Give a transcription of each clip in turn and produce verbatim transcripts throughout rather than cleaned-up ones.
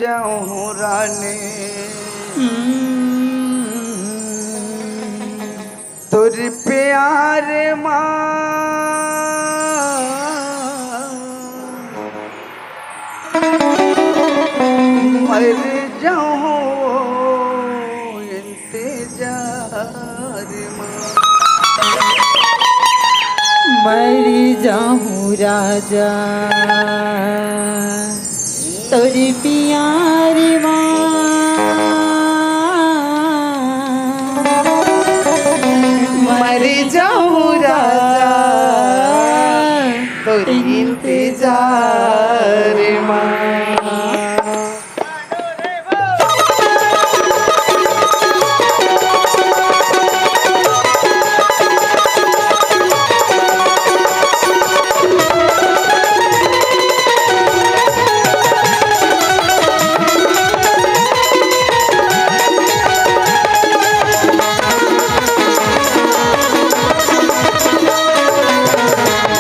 जाहूँ रानी तोर प्यार मा, मर जाहूँ इंतजार मा। मर जाहूँ राजा तोर प्यार मा। मर जाहूँ राजा तोर इंतजार मा।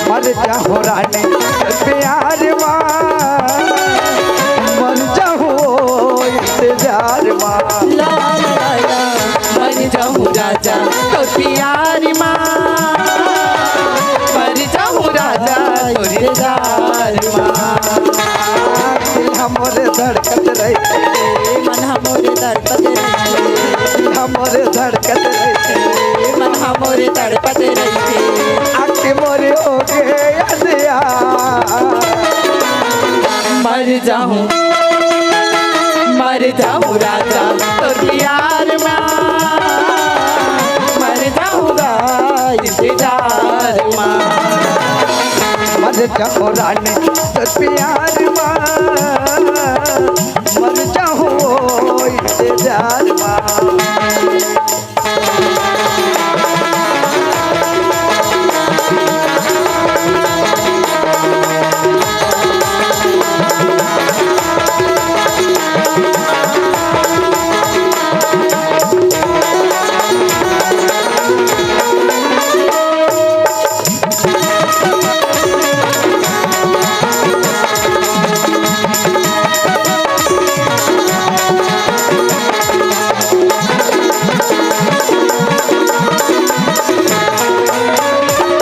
मर जाहूँ रानी प्यार मा, मर जाहूँ इंतजार मा। ला, ला, ला, ला। मर जाहूँ राजा तोर प्यार मा, मर जाहूँ राजा तोर इंतजार मा। दिल हमर धड़कत रहिथे, मन हमर तड़पत रहिथे, दिल हमर धड़कत रहिथे, मन हमर तड़पत रहिथे। आँखी मोर होगे अंधियार। मर जाहूँ, मर जाहूँ राजा तोर प्यार मा, मर जाहूँ गा इंतजार मा। मर जाहूँ रानी तोर प्यार मा, मर जाहूँ इंतजार मा।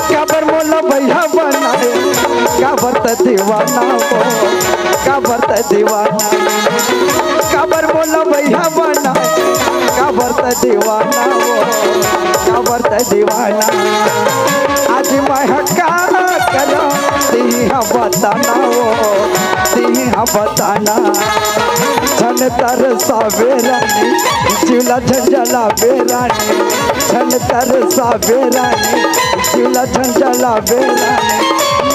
काबर मोला बइहा बनाए, काबर त दीवाना वो, काबर त दीवाना, काबर मोला बइहा बनाए, काबर त दीवाना वो, काबर त दीवाना। आज मैं ह का करँव, तिही ह बताना वो, तिही ह बताना। झन तरसाबे रानी, जिउ ला झन जलाबे रानी, झन तरसाबे रानी, जिउ ला झन जलाबे रानी।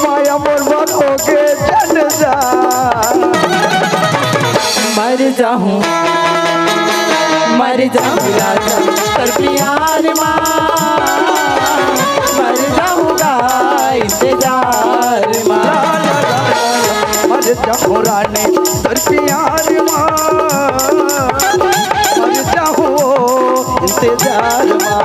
माया मोर बर होगे झन जा। मर जाहूँ, मर जाहूँ राजा तोर प्यार मा, मर जाहूँ गा इंतजार मा। मर जाहूँ रानी तोर प्यार मा, मर जाहूँ इंतजार मा।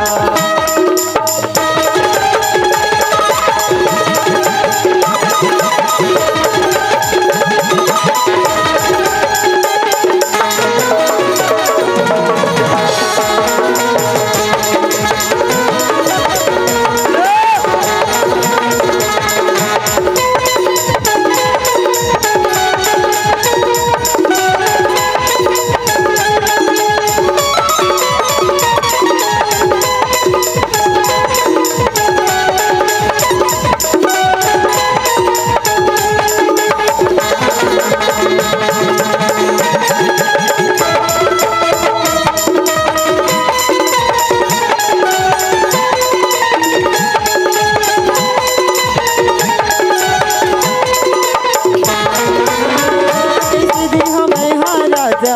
कइसे देहँव मैं हा राजा,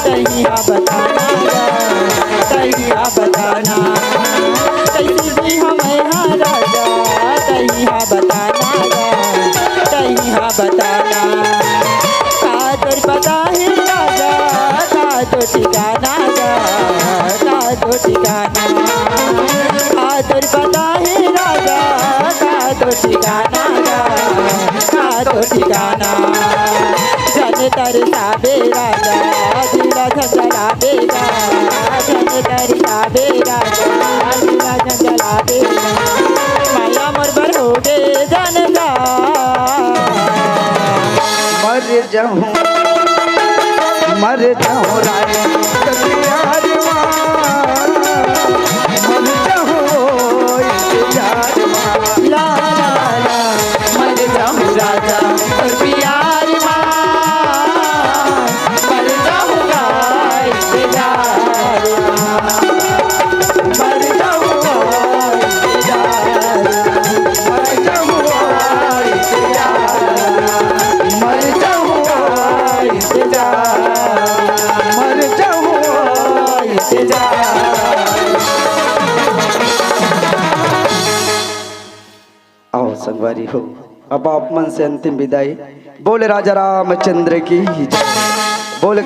तहीं हा बताना गा, तहीं हा बताना। कइसे देहँव मैं हा राजा, तहीं हा बताना गा, तहीं हा बताना। का तोर पता हे राजा, का तोर ठिकाना गा, का तोर ठिकाना। का तोर पता हे राजा, का तोर ठिकाना गा, का तोर ठिकाना। झन तरसाबे राजा, दिला झंझला बेगा, झंझ करिया बेगा, दिला झंझला बेगा। माया मोर बर हो गे जान जा। मर जाहूं, मर जाहूं रानी, प्यार मा। मर जाहूं इंतजार मा। ला, ला, ला, ला। मर जाहूं राजा, प्यार मा। मर जाहूंगा इंतजार मा। मर जाऊंगा इंतजार, मर जाऊंगा इंतजार, मर जाऊंगा इंतजार, मर जाऊंगा इंतजार। आओ संगवारी हो, अब आप मन से अंतिम विदाई। बोले राजा रामचंद्र की जय। बोले